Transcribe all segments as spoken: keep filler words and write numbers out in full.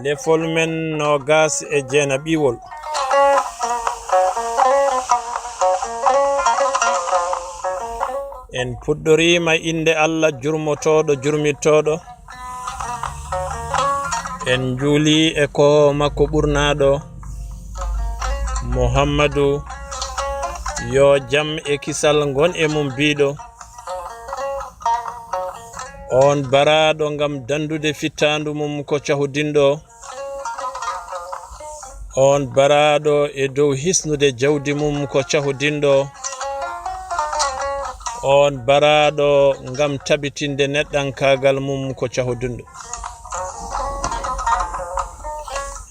Lefol men noogas e jeenaɓiwol. En puɗɗoriima innde Allah jurmotooɗo, jurmittooɗo. En njuuli e ko makko ɓurnaaɗo, Muhammadu, yo jam e kisal ngon e mum biiɗo. On baraaɗo ngam danndude fittaandu mum ko cahudinɗo. On baraaɗo e dow hisnude jawdi mum ko cahudinɗo. On baraaɗo ngam tabitinde neɗɗankaagal mum ko cahudinɗo.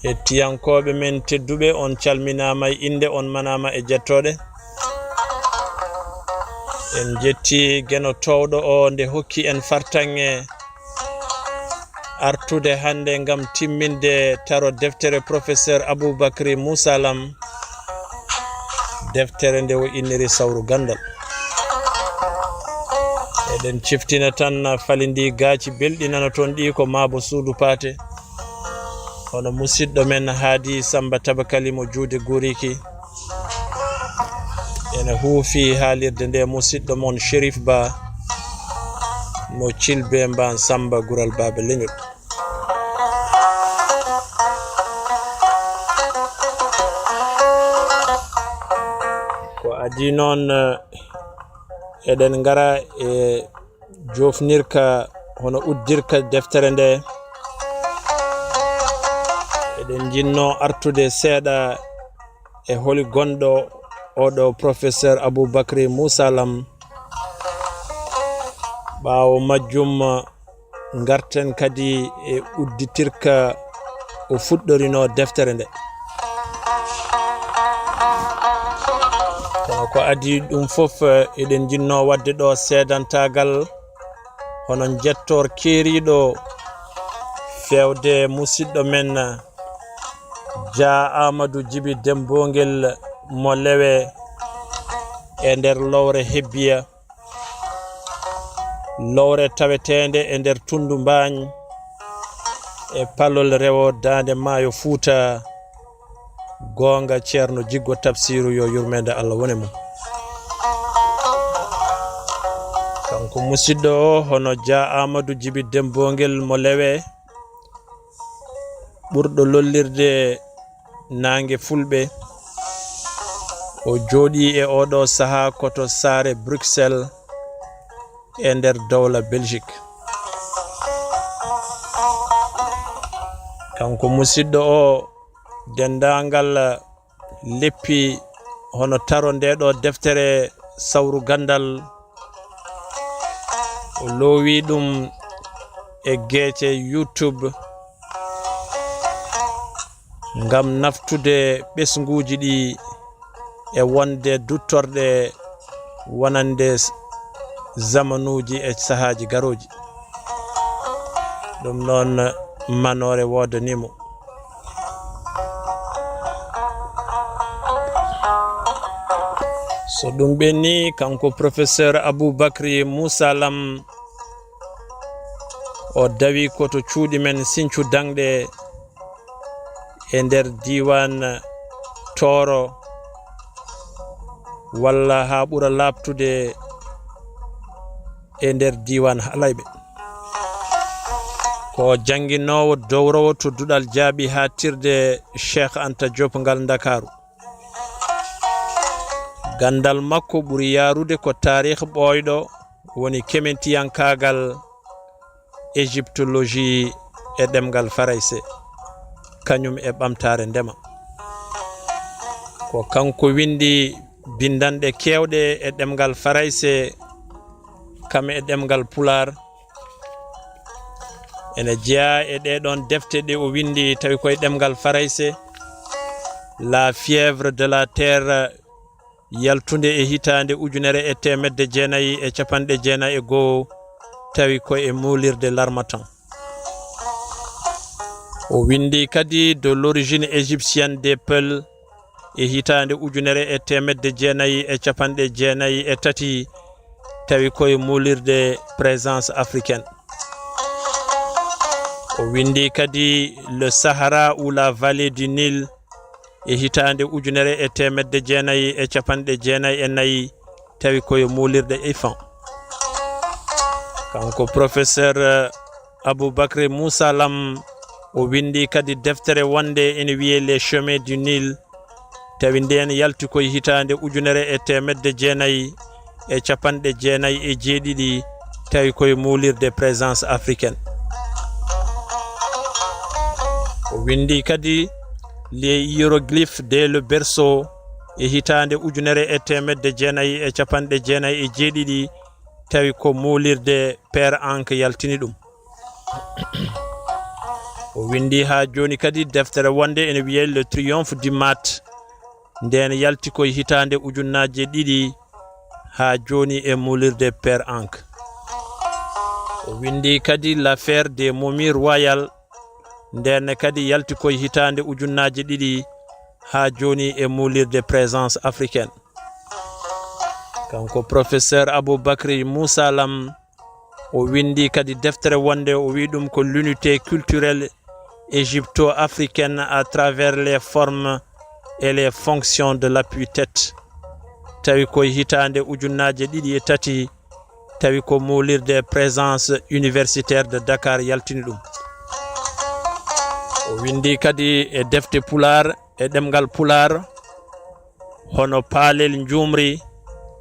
Hettiyankooɓe men tedduɓe, on calminaama e innde, on manaama e jettooɗe. En njettii Geno Toowɗo o nde hokki en fartaŋŋe artude hannde ngam timminde taro deftere Professeur Aboubacry Moussa Lam, deftere nde o inniri Sawru Ganndal. Eɗen ciftina tan falindi gaaci belɗi nana toon ɗi ko Maabo Suudu Paate, hono musidɗo men Haadi Samba Tabakali mo juude guuriki. Ene huufi haalirde nde musidɗo mon Cherif Ba mo Cilbe Mbaan Samba Gural Baaba Leñol. Ko adii noon, eh, eɗen ngara e joofnirka, hono uddirka deftere nde. Eɗen njinnoo artude seeɗa e holi gonɗo oɗo Professeur Aboubacry Moussa Lam. Ɓaawo majjum, ngarten kadi e udditirka o fuɗɗorinoo deftere nde. Kono ko adii ɗum fof, eɗen njinnoo waɗde ɗo seedantaagal, hono njettoor keeriiɗo feewde musidɗo men Dia Amadou Djiby Demboguel mo Lewe e nder lowre Hebbiya, lowre taweteende e nder tunndu Mbaañ e palol rewo daande maayo Fuuta, goonga Ceerno Jiggo Tafsiiru, yo yurmeende Allah wone mum. Kanko musidɗo o, hono Dia Amadou Djiby Demboguel mo Lewe, ɓurɗo lollirde naange fulɓe. O jooɗii e oɗo sahaa ko to saare Bruxelles e nder dowla Belgique. Kanko musidɗo o, denndaangal leppi hono taro nde ɗo deftere Sawru Ganndal, o loowi ɗum e geece YouTube ngam naftude ɓesnguuji ɗi e wonde duttorɗe wonande s-, zamanuuji e sahaaji garooji. Ɗum noon, manoore woodanii mo. So ɗum ɓenni, kanko Professeur Aboubacry Moussa Lam, o dawi ko to cuuɗi men Sinthiou Dangde e nder diiwaan Tooro, walla haa ɓura laaɓtude e nder diiwaan Halayɓe. Ko jannginoowo dowrowo to duɗal jaaɓi haaɗtirde Cheikh Anta Diop ngal Ndakaaru. Ganndal makko ɓuri yaarude ko taarih ɓooyɗo, woni kementiyankaagal, égyptologie e ɗemngal Farayse, kañum e ɓamtaare ndema. Ko kanko winndi binndanɗe keewɗe e ɗemngal Farayse, kam e ɗemngal Pulaar. Ene jeyaa e ɗee ɗoon defte ɗe o winndi, tawi koye ɗemngal Farayse, La fièvre de la terre, yaltunde e hitaande ujunere e teemedde jeenayi e capanɗe jeenayi e go'o, tawi ko e muulirde Larmatan. O windi kadi de l'origine égyptienne des Peuls e hitaande ujunere e teemedde jeenayi e capanɗe jeenayi e tati, tawi koye muulirde présence africaine. O windi kadi le Sahara ou la vallée du Nil e hitaande ujunere e teemedde jeenayi e capanɗe jeenayi e nayi, tawi koye muulirde Ifan. Kanko professeur Aboubacry Moussa Lam, o windi kadi deftere wonde ene wiyee Les Chemins du Nil, tawi ndeen yalti koye hitaande ujunere e teemedde jeenayi e capanɗe jeenayi e jeeɗiɗi, tawi koye muulirde présence africaine. O windi kadi Les Hiéroglyphes dès le Berceau e hitaande ujunere e teemedde jeenayi e capanɗe jeenayi e jeeɗiɗi, tawi ko muulirde Père Ankh yaltini ɗum. O windi haa jooni kadi deftere wonde ene wiyee Le Triomphe du Maat, ndeen yalti koye hitaande ujunnaaje ɗiɗi haa jooni e muulirde Père Ankh. O windi kadi L'affaire des momies royales, ndeen kadi yalti koye hitaande ujunnaaje ɗiɗi haa jooni e muulirde présence africaine. Kanko professeur Aboubacry Moussa Lam, o windi kadi deftere wonde o wi ɗum ko l'unité culturelle égypto-africaine à travers les formes et les fonctions de l'appui-tête, tawi koye hitaande ujunnaaje ɗiɗi e tati, tawi ko muulirde présence universitaire de Dakar yaltini ɗum. O windi kadi e defte pulaar e ɗemngal pulaar, hono Paalel Njuumri,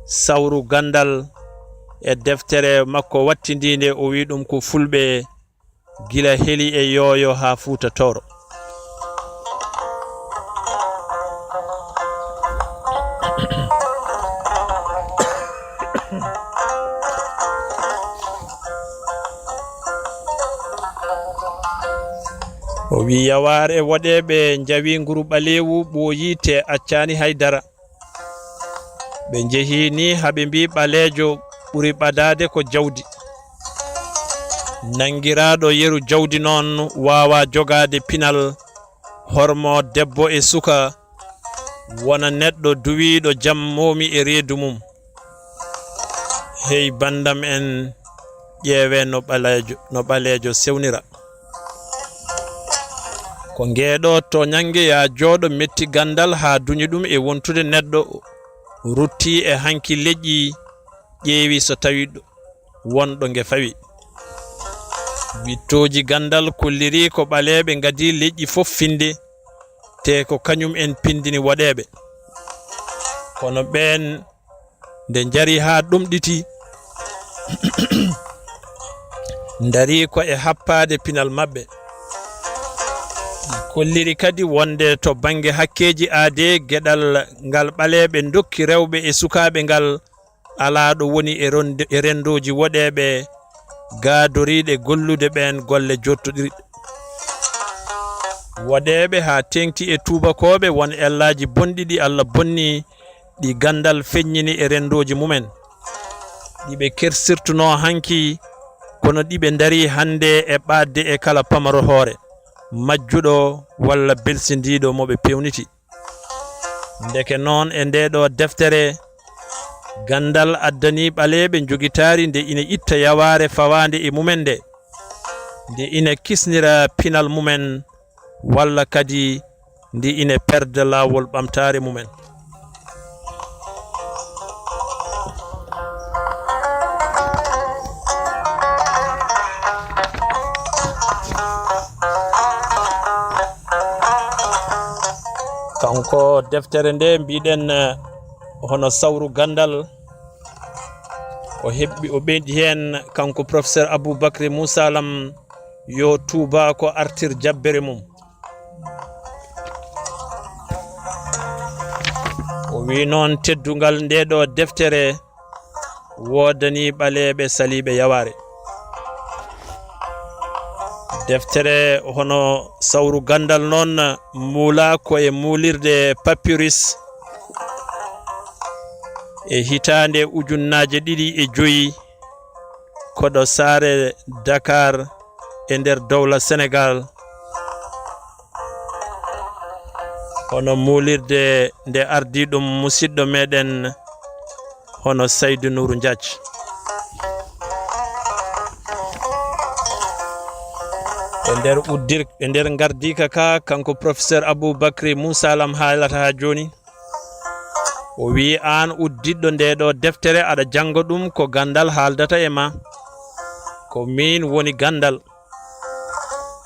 Sawru Ganndal, e deftere makko wattindiinde, o wi ɗum ko Fulɓe gila Heli e Yooyo haa Fuuta Tooro. O wi yawaare e woɗeeɓe njawi nguru ɓaleewu ɓooyi te accaani hay dara. Ɓe njehi ni haa ɓe mbi ɓaleejo ɓuri ɓadaade ko jawdi. Nanngiraaɗo yeru jawdi noon waawaa jogaade pinal, hormo debbo e suka, wona neɗɗo duwiiɗo jam moomi e reedu mum. Hey banndam en, ƴeewee no ɓaleejo, no ɓaleejo sewnira. Ko ngeeɗo tooñannge yaa jooɗo metti ganndal haa duñi ɗum e wontude neɗɗo, rutti e hanki leƴƴi, ƴeewi so tawi ɗo, won ɗo nge fawi. Wittooji ganndal kolliri ko ɓaleeɓe ngadii leƴƴi fof finde, te ko kañum en pindini woɗeeɓe. Kono ɓeen nde njari haa ɗomɗiti, ndarii ko e happaade pinal maɓɓe. Kolliri kadi wonde to bannge hakkeeji aadee, geɗal ngal ɓaleeɓe ndokki rewɓe e sukaaɓe ngal alaa ɗo woni e ronde-, e renndooji woɗeeɓe gaadoriiɗe gollude ɓeen golle jottoɗirɗe. Woɗeeɓe haa teeŋti e tuubakooɓe won ellaaji bonɗi ɗi Alla bonni, ɗi ganndal feññini e renndooji mumen, ɗi ɓe kersirtunoo hanki, kono ɗi ɓe ndarii hannde e ɓaatde e kala pamaro hoore, majjuɗo walla belsindiiɗo mo ɓe peewniti. Ndeke noon, e ndee ɗoo deftere, ganndal addanii ɓaleeɓe njogitaari nde ina itta yawaare fawaande e mumen nde, nde ina kisnira pinal mumen, walla kadi nde ina perda laawol ɓamtaare mumen. Kanko deftere nde mbiɗen, eh, hono sawru ganndal, o heɓɓi, o ɓeydi heen kanko professeur Aboubacry Moussa Lam, yo tuubaako artir jabbere mum. O wi noon teddungal nde ɗo deftere woodani ɓaleeɓe saliiɓe yawaare. Deftere hono sawru ganndal noon muulaa ko e muulirde papyrus e hitaande ujunnaaje ɗiɗi e joyi, koɗo saare Dakar e nder dowla Senegal, Hono muulirde nde ardii ɗum musiɗɗo meɗen, hono Saydu Nuuru Njaaj. E nder uddir-, e nder ngardiika ka, kanko professeur Aboubacry Moussa Lam haalata haa jooni. O wiyi, aan uddiɗɗo nde ɗo deftere, aɗa jannga ɗum, ko ganndal haaldata e ma. Ko miin woni ganndal.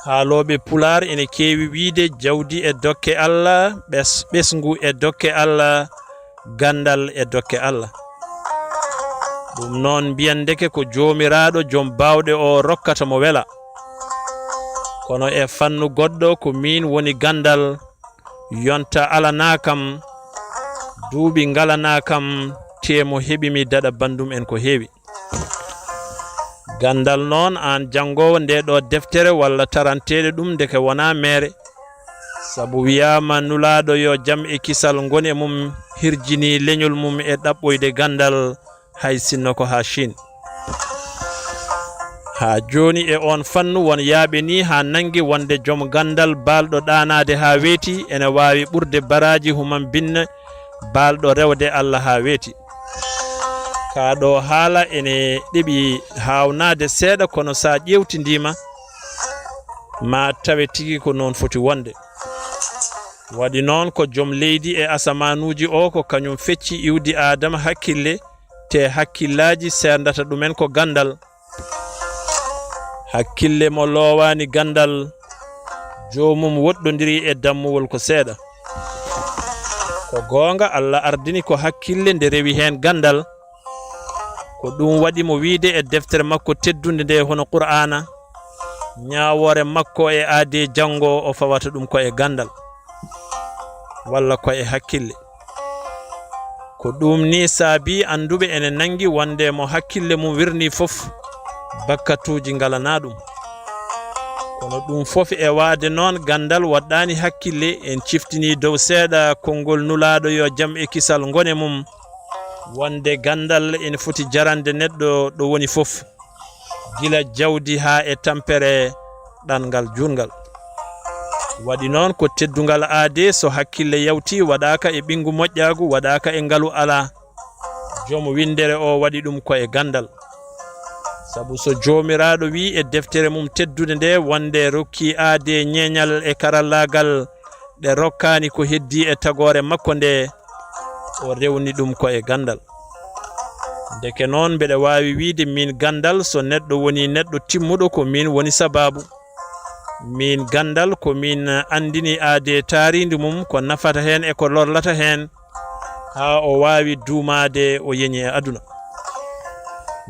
Haalooɓe Pulaar ene keewi wiyde, jawdi e dokke Allah, ɓes-, ɓesngu e dokke Allah, ganndal e dokke Allah. Ɗum noon mbiyan ndeke ko Joomiraaɗo Joom Baawɗe o rokkata mo wela. Kono e fannu goɗɗo ko miin woni ganndal, yonta alanaa kam, duuɓi ngalanaa kam, tee mo heɓi mi daɗa banndum en ko heewi. Ganndal noon, aan janngoowo nde ɗo deftere walla taranteeɗe ɗum, ndeke wonaa meere. Sabu wiyaama Nulaaɗo yo jam e kisal ngon e mum hirjini leñol mum e ɗaɓɓoyde ganndal, hay sinno ko haa Chine. Haa jooni e oon fannu won yaaɓe nii haa nanngi wonde joom ganndal baalɗo ɗaanaade haa weeti ene waawi ɓurde baraaji humam binne baalɗo rewde Allah haa weeti. Kaa ɗoo haala ene ɗeɓi haawnaade seeɗa, kono so a ƴeewtindiima, ma tawe tigi ko noon foti wonde. Waɗi noon ko joom leydi e asamaanuuji o, ko kañum fecci iwdi Aadama hakkille, te hakkillaaji seerndata ɗumen ko ganndal. Hakkille mo loowaani ganndal, joomum woɗɗondiri e dammuwol ko seeɗa. Ko goonga, Allah ardini ko hakkille nde rewi heen ganndal. Ko ɗum waɗi mo wiyde e deftere makko teddunde nde, hono Qur'aana, ñaawoore makko e aadee janngo o fawata ɗum ko e ganndal walla ko e hakkille. Ko ɗum ni saabi annduɓe ene nanngi wonde mo hakkille mum wirni fof, bakkatuuji ngalanaa ɗum. Kono ɗum fof e waade noon, ganndal waɗɗaani hakkille. En ciftini dow seeɗa konngol Nulaaɗo yo jam e kisal ngon e mum, wonde ganndal ene foti jarande neɗɗo ɗo woni fof, gila jawdi haa e tampere ɗanngal juutngal. Waɗi noon ko teddungal aadee, so hakkille yawti, waɗaaka e ɓinngu moƴƴaagu, waɗaaka e ngalu alaa. Joom winndere o waɗi ɗum ko e ganndal. Sabu so Joomiraaɗo wiyi e deftere mum teddunde nde wonde rokki aadee ñeeñal e karallaagal ɗe rokkaani ko heddii e tagoore makko nde, o rewni ɗum ko e ganndal. Ndeke noon, mbeɗa waawi wiyde miin ganndal, so neɗɗo woni neɗɗo timmuɗo, ko miin woni sabaabu. Miin ganndal, ko miin anndini aadee taariindi mum, ko nafata heen e ko lorlata heen, haa o waawi duumaade, o yeñi e aduna.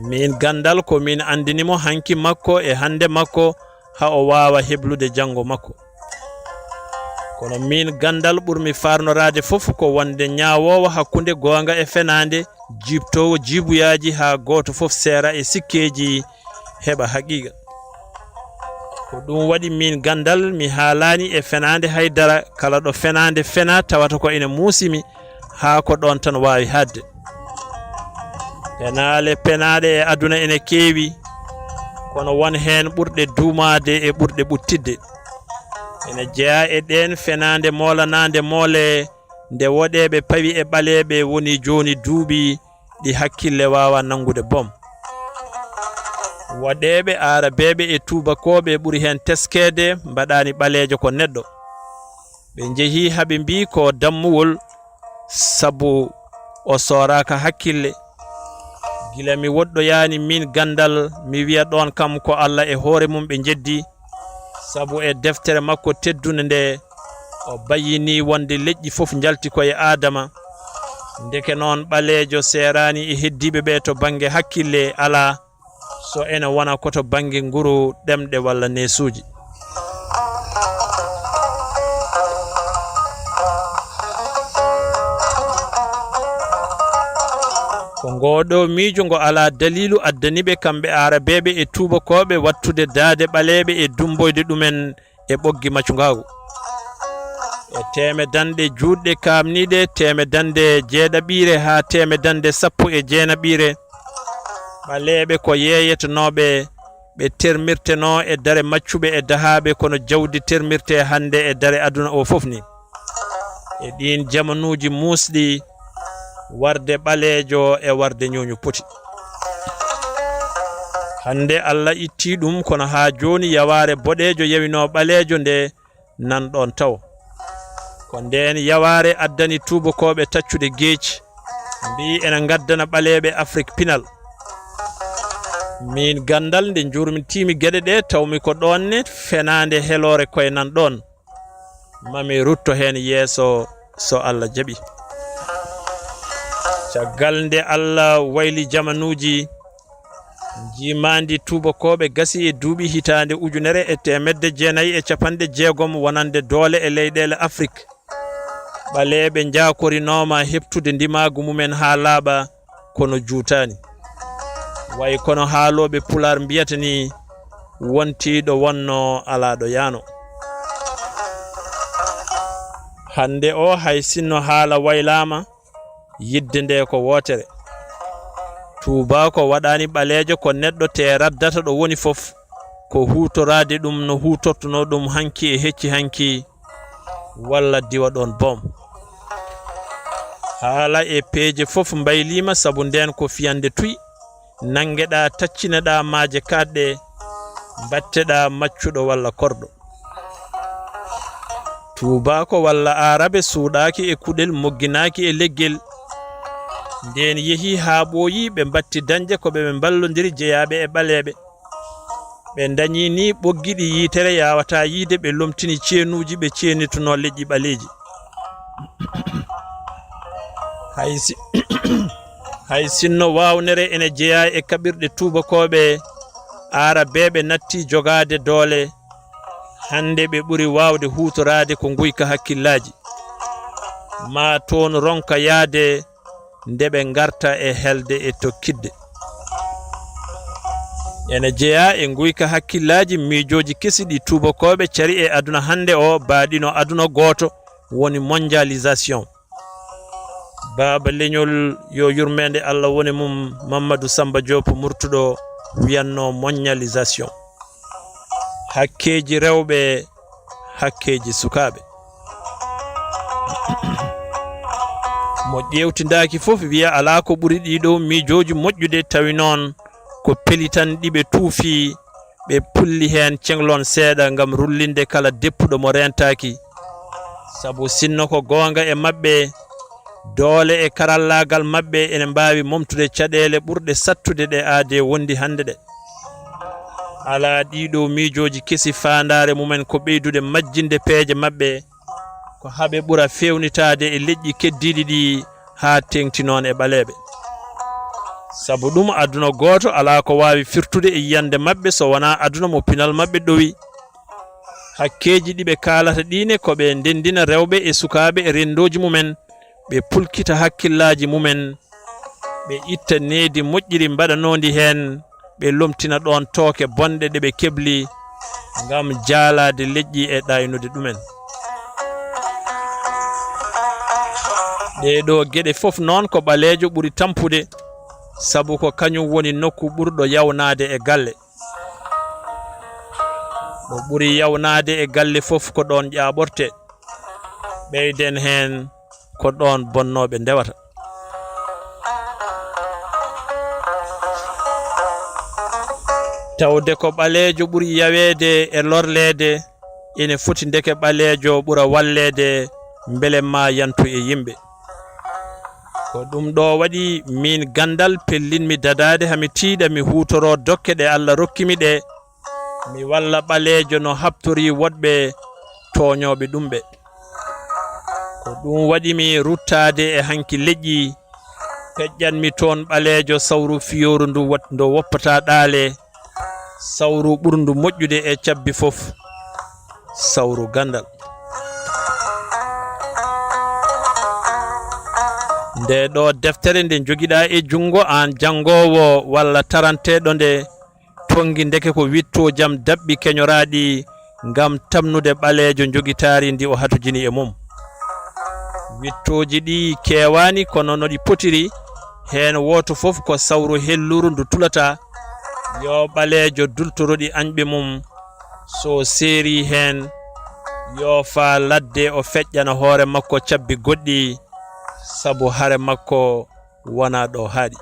Miin ganndal, ko miin anndini mo hanki makko e hannde makko, haa o waawa heblude janngo makko. Kono miin ganndal, ɓurmi faarnoraade fof ko wonde ñaawoowo hakkunde goonga e fenaande, jiibtoowo jiibuyaaji haa gooto fof seera e sikkeeji, heɓa haqiiqa. Ko ɗum waɗi miin ganndal, mi haalaani e fenaande hay dara, kala ɗo fenaande fenaa tawata ko ene muusi mi, haa ko ɗoon tan waawi haaɗde. Penaale penaaɗe e aduna ene keewi, kono won heen ɓurɗe duumaade e ɓurɗe ɓuttidde. Ene jeyaa e ɗeen fenaande moolanaande moole, nde woɗeeɓe pawi e ɓaleeɓe woni jooni duuɓi ɗi hakkille waawaa nanngude boom. Woɗeeɓe aarabeeɓe e tuubakooɓe ɓuri heen teskeede, mbaɗaani ɓaleejo ko neɗɗo. Ɓe njehi haa ɓe mbii ko dammuwol, sabu o sooraaka hakkille. Gila mi woɗɗoyaani miin ganndal, mi wiya ɗoon kam ko Alla e hoore mum ɓe njeddi, sabu e deftere makko teddunde nde, o bayyinii wonde leƴƴi fof njalti ko e Aadama. Ndeke noon, ɓaleejo seeraani e heddiiɓe ɓe to bannge hakkille, alaa, so ene wona ko to bannge nguru, ɗemɗe walla neesuuji. Ko ngoo ɗoo miijo ngo alaa daliilu addani ɓe, kamɓe aarabeeɓe e tuubakooɓe, waɗtude daaɗe ɓaleeɓe e dummboyde ɗumen e ɓoggi maccungaagu. E teemedanɗe juutɗe kaamniiɗe, teemedanɗe jeeɗaɓiire haa teemedanɗe sappo e jeenaɓiire, ɓaleeɓe ko yeeyetenooɓe, ɓe termirtenoo e dare maccuɓe e dahaaɓe, kono jawdi termirtee hannde e dare aduna o fof ni. E ɗiin jamanuuji muusɗi, warde ɓaleejo e warde ñooñu poti. Hannde Allah ittii ɗum, kono haa jooni yawaare boɗeejo yawinoo ɓaleejo nde nan ɗoon tawo. Ko ndeen yawaare addani tuubakooɓe taccude geec, mbii ena ngaddana ɓaleeɓe Afrik pinal. Miin ganndal, nde njuurmintiimi geɗe ɗe, tawmi ko ɗoon ne fenaande heloore koye nan ɗoon. Mami rutto heen yeeso so Allah jaɓi. Caggal nde Allah wayli jamanuuji, njiimaandi tuubakooɓe gasi e duuɓi hitaande ujunere e teemedde jeenayi e capanɗe jeegom wonande doole e leyɗeele Afrik. Ɓaleeɓe njaakorinooma heɓtude ndimaagu mumen haa laaɓa, kono juutaani. Way kono haalooɓe Pulaar mbiyata ni, "Wontii ɗo wonnoo, alaa ɗo yaano." Hannde o, hay sinno haala waylaama, yidde nde ko wootere. Tuubaako waɗaani ɓaleejo ko neɗɗo, te raddata ɗo woni fof, ko huutoraade ɗum no huutortunoo ɗum hanki e hecci hanki, walla diwa ɗoon boom. Haala e peeje fof mbayliima, sabu ndeen ko fiyande tuy, nanngeɗaa, taccineɗaa maaje kaaɗɗe, mbatteɗaa maccuɗo walla korɗo. Tuubaako walla Aarabe suuɗaaki e kuɗel, mogginaaki e leggel. Ndeen yehi haa ɓooyi, ɓe mbatti dañde ko ɓe, ɓe mballondiri jeyaaɓe e ɓaleeɓe. Ɓe ndañi ni ɓoggi ɗi yitere yaawataa yiyde, ɓe lomtini ceenuuji, ɓe ceenitunoo leƴƴi ɓaleeji. Hay si-, hay sinno waawnere ene jeyaa e kaɓirɗe tuubakooɓe, Aarabeeɓe natti jogaade doole, hannde ɓe ɓuri waawde huutoraade ko nguyka hakkillaaji. Maa toon ronka yahde nde ɓe ngarta e helde e tokkitde. Ene jeyaa e nguyka hakkillaaji miijooji kesi ɗi tuubakooɓe cari e aduna hannde o, baaɗino aduna gooto, woni mondialisation. Baaba leñol, yo yurmeende Allah wone mum, Mamadou Samba Diop Murtuɗo, wiyatnoo mondialisation. Hakkeeji rewɓe, hakkeeji sukaaɓe. Mo ƴeewtindaaki fof wiya alaa ko ɓuri ɗii ɗoo miijooji moƴƴude, tawi noon ko peli tan ɗi ɓe tuufi, ɓe pulli heen ceŋloon seeɗa ngam rullinde kala deppuɗo mo reentaaki. Sabu sinno ko goonga e maɓɓe, doole e karallaagal maɓɓe ene mbaawi momtude caɗeele ɓurɗe sattude ɗe aadee wondi hannde ɗe. Alaa, ɗii ɗoo miijooji kesi, faandaare mumen ko ɓeydude majjinde peeje maɓɓe, ko haa ɓe ɓura feewnitaade e leƴƴi keddiiɗi ɗi, haa teeŋti noon e ɓaleeɓe. Sabu ɗum, aduna gooto alaa ko waawi firtude e yiyannde maɓɓe so wonaa aduna mo pinal maɓɓe ɗowi. Hakkeeji ɗi ɓe kaalata ɗii ne, ko ɓe ndenndina rewɓe e sukaaɓe e renndooji mumen, ɓe pulkita hakkillaaji mumen, ɓe itta needi moƴƴiri mbaɗanoondi heen, ɓe lomtina ɗoon tooke bonɗe ɗe ɓe kebli ngam jaalaade leƴƴi e ɗaaynude ɗumen. Ɗee ɗoo geɗe fof noon ko ɓaleejo ɓuri tampude, sabu ko kañum woni nokku ɓurɗo yawnaade e galle. Mo ɓuri yawnaade e galle fof ko ɗoon ƴaaɓortee. Ɓeyden heen ko ɗoon bonnooɓe ndewata. Tawde ko ɓaleejo ɓuri yaweede e lorleede, ene foti ndeke ɓaleejo ɓura walleede mbele maa yantu e yimɓe. Ko ɗum ɗoo waɗi miin ganndal pellinmi dadaade, hami tiiɗa mi huutoroo dokke ɗe Allah rokki mi ɗe, mi walla ɓaleejo no haɓtori woɗɓe tooñooɓe ɗum ɓe. Ko ɗum waɗi mi ruttaade e hanki leƴƴi, peƴƴanmi toon ɓaleejo sawru fiyooru ndu wat-, ndo woppataa ɗaale, sawru ɓurndu moƴƴude e cabbi fof, sawru ganndal. Nde ɗo deftere nde njogiɗaa e junngo aan janngoowo walla taranteeɗo nde, tonngi ndeke ko wittoojam daɓɓi keñoraaɗi ngam tamnude ɓaleejo njogitaari ndi o hatojini e mum. Wittooji ɗi keewaani, kono no ɗi potiri, heen wooto fof ko sawru helluru ndu tulata, yo ɓaleejo dultoro ɗi añɓe mum, so seeri heen, Yoofa ladde, o feƴƴana hoore makko cabbi goɗɗi, sabu hare makko wona ɗo haaɗi.